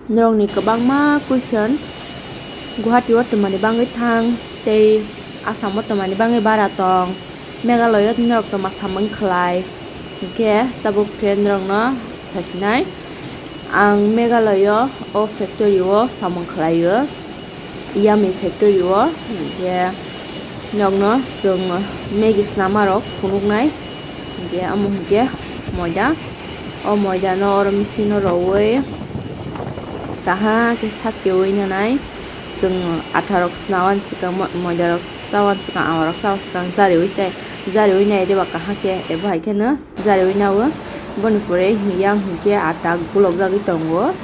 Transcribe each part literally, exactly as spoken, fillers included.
Norokni kwbangma question, Guwahati o twmani bagwi thang tei Assam o twmani bagwi bara tong, Meghalaya o norok twma samung khlai, hinkhe tabuk khe norokno sasinai. Ang Meghalaya o factory o samung khlaio, Yummy factory o, hinkhe norokno chwng Maggi snama rok phunuknai, hinkhe omo hinkhe moida, o moida no oro machine o rowi kaham khe satkiwi nanai. Chwng atta rok sna uanw swkang, moida rok cha uanw swkang, ama rok cha uanw swkang, jariwi tei jariwi nai diba kaham khe, ebo hai kheno jariwi nao. Boni pore yang hinkhe atta gulok jagwi tongo,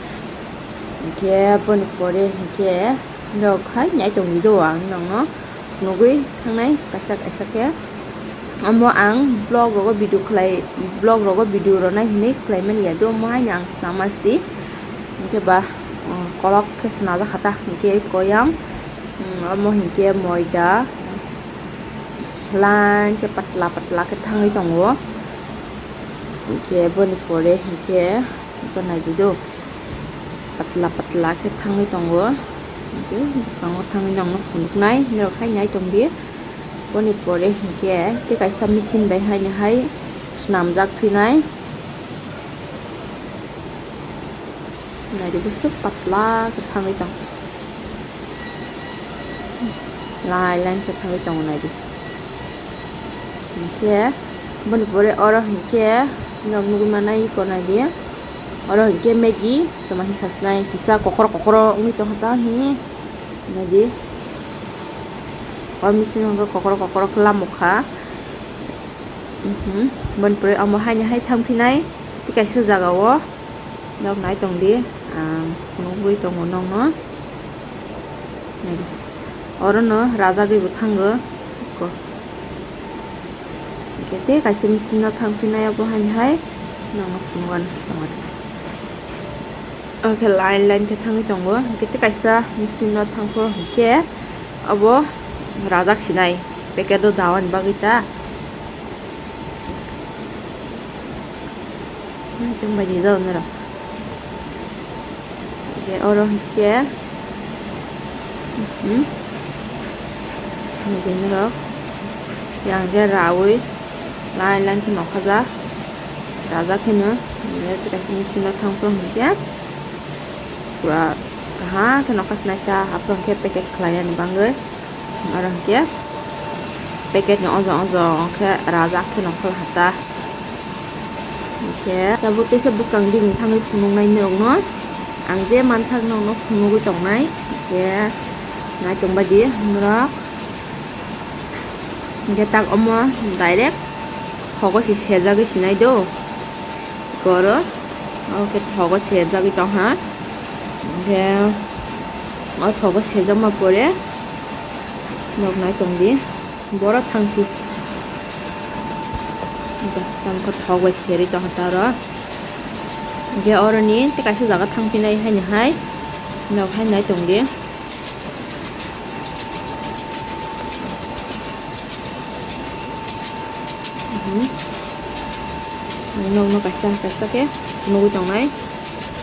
hinkhe boni pore hinkhe norok hai nai tongdi do ang nokno phunugwi thangnai kaisa kaisa khe. Omo ang vlog rogo video khlai, vlog rogo video rwnai hinwi khlai mani ya do, omo haino ang snama si. Hinkhe ba, um, kolok khe snajak kha ta, hinkhe koyang, um, omo hinkhe moida line khe patla patla khe thangwi tongo. Hinkhe boni pore hinkhe, iko naidi do, patla patla khe thangwi tongo. Hinkhe bwskango thangwi nokno phunuknai, norok hai nai tongdi. Boni pore hinkhe tei kaisa machine bai haino hai swnamjak phinai. Naidi bwswk patla khe thangwi tong. Line line khe thangwi tongo naidi. Hinkhe boni pore oro hinkhe norok nugwi manai iko naidi. Oro hinkhe Maggi toma hi sasnai kisa kokrok kokrok wngwi tongkha ta hi. Naidi. O machine o hwnkhe kokrok kokrok khe lamokha. Mhm. Boni pore omo haino hai thangphinai tei kaisa jagao. Nok nai tongdi, ang phunugwi tongo nokno. Naidi. Orono rajagwi bo thango. Ko. Hwnkhe tei kaisa machine no thangphinai abo haino hai nokno phunukgwi tongo. Omo khe line line khe thangwi tongo. Hwnkhe tei kaisa machine no thangphuru hwnkhe abo rajak sinai packet o dawani bagwi ta. Tong bai di do norok. Hwnkhe oro hwnkhe, hmm, hwnkhe norok yang khe raui line line khe nokhajak, rajak kheno, hwnkhe tei kaisa machine o thangphuru hwnkhe pura kaham khe nokha sinai ta, aphuru hwnkhe packet khlai yani bagwi. Oro hwnkhe packet ni ojok ojok khe rajak khe nongkhor hata. Hwnkhe tabuk teisa bwskang bini thangwi phunuknai norokno ang je mansak norokno phunugwi tongnai. Hwnkhe nai tongbai di norok. Hwnkhe tak omo direct thogo se sejagwi sinai do. Koro, omo khe thogo sejagwi tongkha. Hwnkhe o thogo sejakma pore nok nai tongdi, boro thangphi. Hwnkhe tamo khe thok bai serwi tongkha ta oro. Hwnkhe oroni tei kaisa jaga thangphinai haino hai, nok hai nai tongdi. Mhm. Nokno kaisa kaisa khe nugwi tongnai.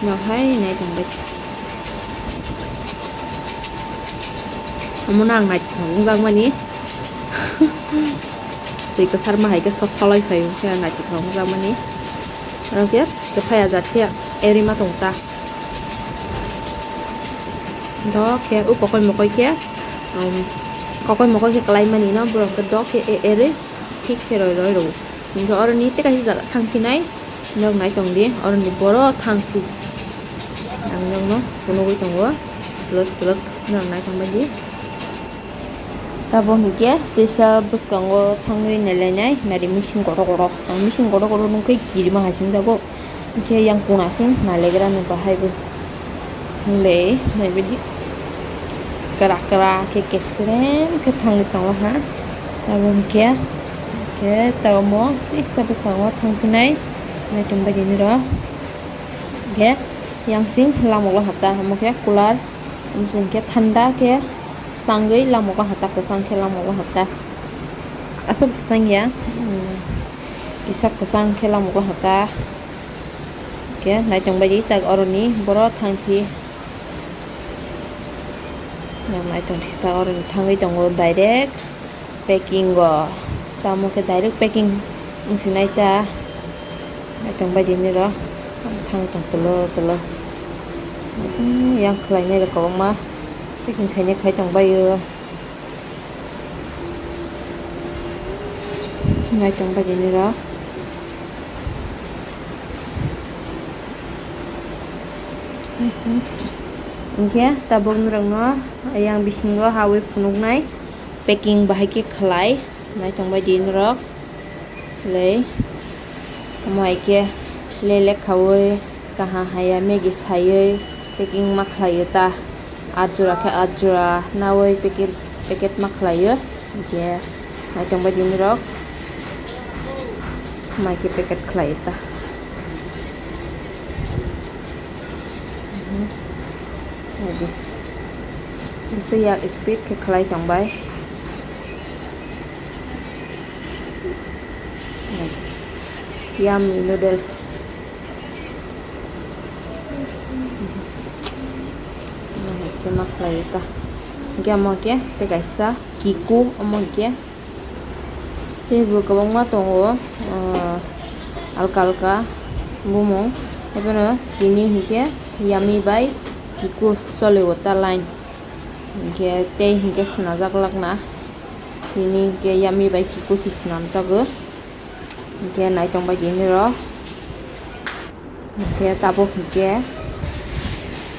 Nok hai nai tongbai. Omono ang naithothok wngjakmani. Twi kwcharma hai khe so-, solai phai wngkhe ang naithothok wngjakmani. Oro khe kwphai ajat khe erima tong ta. Dok khe o kokoi mokoi khe, um, kokoi mokoi khe kwlai mani no borok khe dok khe e-, erwi thik khe roi roi rw. Hwnkhe oroni tei kaisa jaga thangphinai, nok nai tongdi, oroni boro thangphi. Ang nokno phunugwi tongo, twlwk twlwk, nok nai tongbaidi. Tabuk hwnkhe teisa bwskango thangwi nailainai, naidi machine kotor kotor. Ang machine kotor kotor nukhe kirima hai singjago. Hwnkhe yang kunasing nailagrani bahai bo. Hwnle naibaidi kwrak kwrak khe kesrem khe thangwi tongo ha. Tabuk hwnkhe, hwnkhe tabuk mo teisa bwskango thangphinai naitom baidi nirok. Hwnkhe yangsing lamukgo hata, omo khe cooler, omo se hwnkhe thanda khe. Kwchangwi lama o kaham ta, kwchang khe lama o kaham ta. Aswk kwchang ya, um, kisa kwchang khe lama o kaham ta. Khe naitong bai di tak oroni boro thangphi. Yang naitong thik ta oro thangwi tongo direct packing o. Tamo khe direct packing wngsinai ta. Naitong bai di nirok thangwi tong tolo tolo. Yang khlainai rok kwbangma packing khainai khai tong bai o. Naitong bai di nirok. Hinkhe tabuk norokno yang bisingo hawi phunuknai packing bahai khe khlai naitong bai di norok le omo hai khe le le khawi kaham haya Maggie saywi packing ma khlaiyo ta at jora khe at jora nawi packet packet ma khlaiyo hinkhe naitong bai di norok. Mai khe packet khlai ta. Mhm. Naidi. Bwswk yak speed khe khlai tong bai. Naidi. Yummy noodles. Omo hai khe ma khlai ta. Hinkhe omo khe tei kaisa kiku omo hinkhe. Tei bo kwbangma tongo, ah, alka alka bumung. Haiphano tini hinkhe Yummy bai Kiku choli o ta line. Hinkhe tei hinkhe swnajak lakna. Tini hinkhe Yummy bai Kiku se swnamjago. Hinkhe naitong bai tini rok. Hinkhe tabuk hinkhe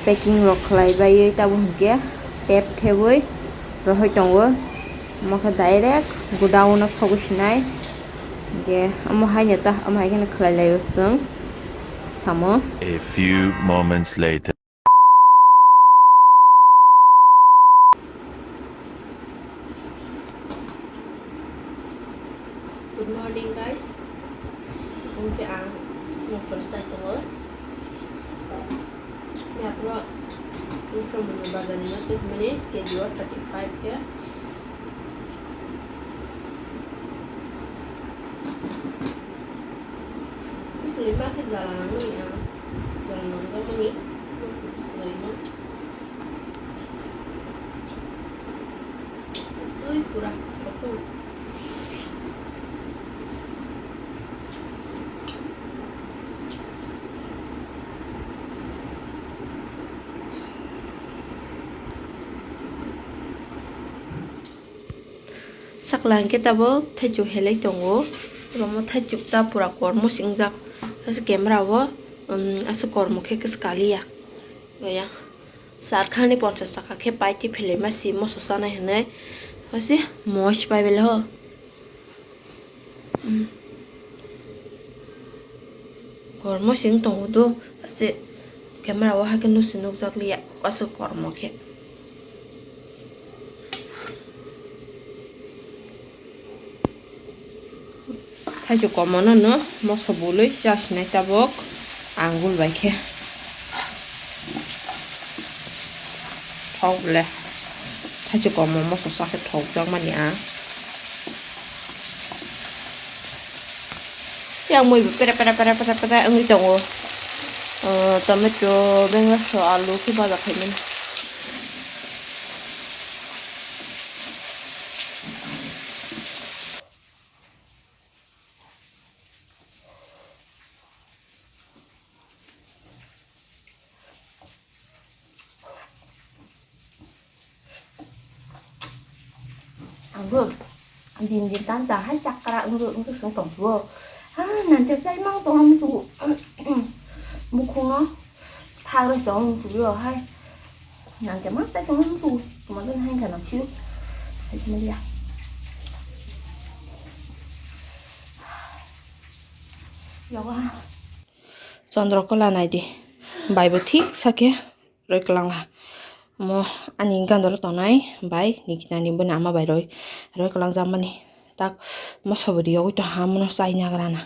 packing rok khlai baiwi tabuk hinkhe tep thebwi rohoi tongo. Omo khe direct godown o sogwi sinai. Hinkhe omo haino ta, omo hai kheno khlai laio chwng samo. A few moments later. Good morning, guys. Hinkhe ang mungsa chai tongo. Yapro mungsa mungsa bazar ni ma tongmani K G o thirty five khe. Bwswlwi ma khe jala nangmani ang. Jala nangjakmani. Bwswlwi ma. Twi pura. Sakla hinkhe tabuk thaichuk helai tongo. Omo thaichuk ta pura kormo se wngjak. Aswk camera o, um, aswk kormo khe kwswk kaliya. Gaya. Sar khani ponchas taka khe pai tei philima si moso chanai hinwi. Hasi moish pai bele ho. Kormo sing tongo do, ase camera o hai khe nusi nukjak liya, aswk kormo khe. Thaichuk komono no moso bului chasinai tabuk angul bai khe. Thok le. Thaichuk komo moso sa khe thokjak mani ang. Yang mui bo pere pere pere pere pere wngwi tongo. Ah, tomato, benglaso, alu khe baja khaimani. Ang bo din din tan ta hai chakra wngwi wngwi sung tong bo. Ha, nang te sai mang tong ham su. Mukhung no thagre tong su yo hai. Nang te mang sai tong ham su. Tuma den hai kana siu. Hai sima dia. Yawa. Chandra kola nai di. Bai bo thik sake. Roi kwlangla. Mo ani gandalo tongnai bai Nikita ni bwna ama bai roi. Roi kwlangjak mani. Tak moso bo riyogwi to ha mono chai nagra na.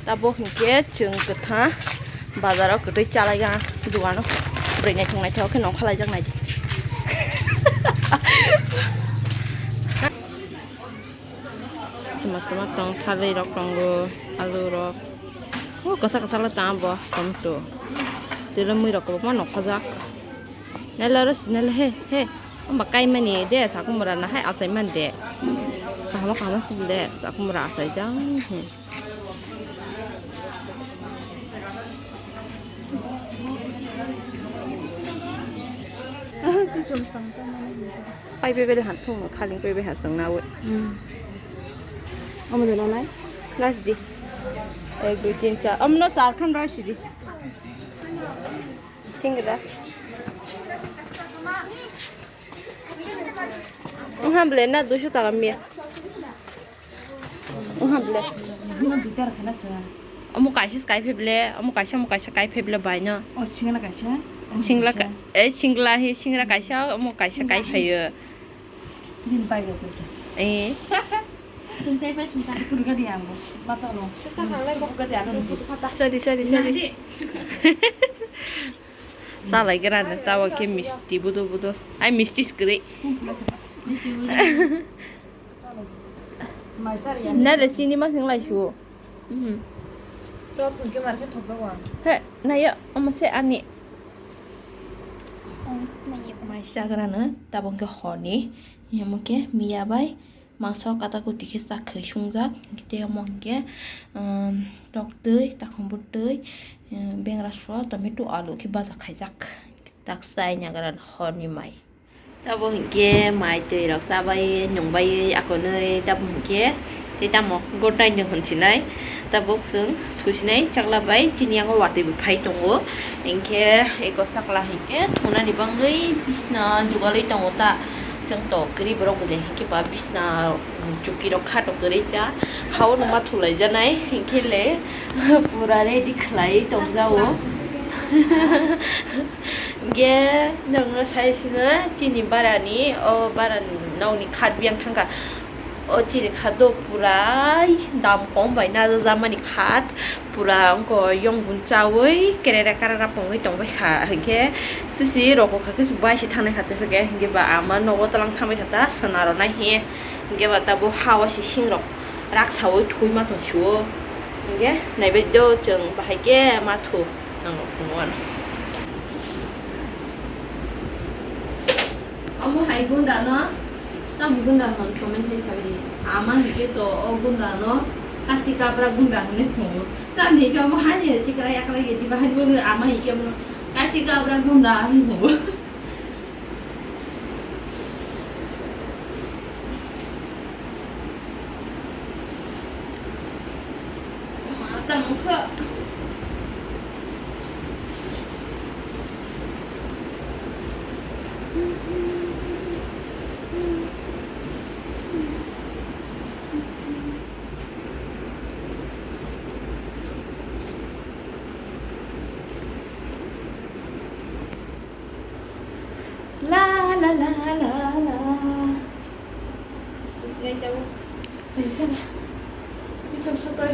Tabuk hinkhe chwng kwtha bazaro kwtwi chalaiga dugano. Bwrwi naithok naithok khe nongkhor laijak nai. Tuma tuma tong, tharwi rok tongo, alu rok. O kwchak kwchak le tang bo, tomato. Tei le mui rok kwbangma nongkhorjak. Nala ro sinala he he. Amba kai mani de sakumura na hai asai man de. Kahama kahama sim de sakumura asai jang he. Pai bebele han thung khaling bebe han sang nawe. Omo de nai. Last di. Ek, dui, tin, char. Omo no char khan ro sidi. Singra. Wngha ble na duiso taka miya. Wngha ble. Omo kaisa se kai phe ble, omo kaisa, omo kaisa kai phe ble bai no. O singla kaisa. Singla ka, eh, singla hi singra kaisa, omo kaisa kai phaio. Din pai ga kuta. Eh. Sing sai pa sing sa. Kutu ga di ang. Bacha lo. Sa sa khanglai ko ga di ang. Sorry, sorry, sorry. Salai grana tawa ke misti budo budo. Ai misti skri. Nada sini mas nang lai shu. Mhm. Chop hwnkhe mar khe thokjago ang. He, naya, omo se ani. Mai chagrano tabuk khe horni. Omo khe miya bai mangso kata kuti khe chak khai sungjak. Tei omo hwnkhe, um, tok twi, takhum bwtwi, um, bengra so, tomato, alu khe baja khaijak. Tak chai nagra horni mai. Tabuk hinkhe mai twi rok chabai nungbai akonwi tabuk hinkhe tei tamo gotai no hinsinai tabuk chwng thusinai chakla bai chini yango watwi bo phai tongo hinkhe eko chakla hinkhe thunani bagwi bisna jugalwi tongo ta chwng to kwrwi borok bo de hinkhe ba bisna chuki rok kha to kwrwi cha hao nungma thulai janai hinkhe le pura ready khlai tongjago. Hingke nokno sai sino chini barani o barani nokni khat biyang thangkha. O chini khat do pura dam kom bai najak jakmani khat pura wngkha yong bun chawi kerera karara pongwi tongbaikha. Hingke tusi rokokha khe bai se thangnai kha tesa khe hingke ba ama nogo tolang thangbaikha ta sona rok nai hiye hingke ba tabuk ha o se sing rok raksawi thwi ma tong sio hingke naibai do chwng bahai khe ma thu. Ang rok phunukgo ano. Omo hai gunda no, tamo gunda hwn comment hai sabi di. Ama hwnkhe to o gunda no kasi kabra gunda hwnwi phungo. Tamni hwnkhe omo hani chikra yakra ye diba hani gunda ama hwnkhe omo kasi kabra gunda hwnwi phungo. La la la la la. Terus dia jauh. Terus sana. Itu suka.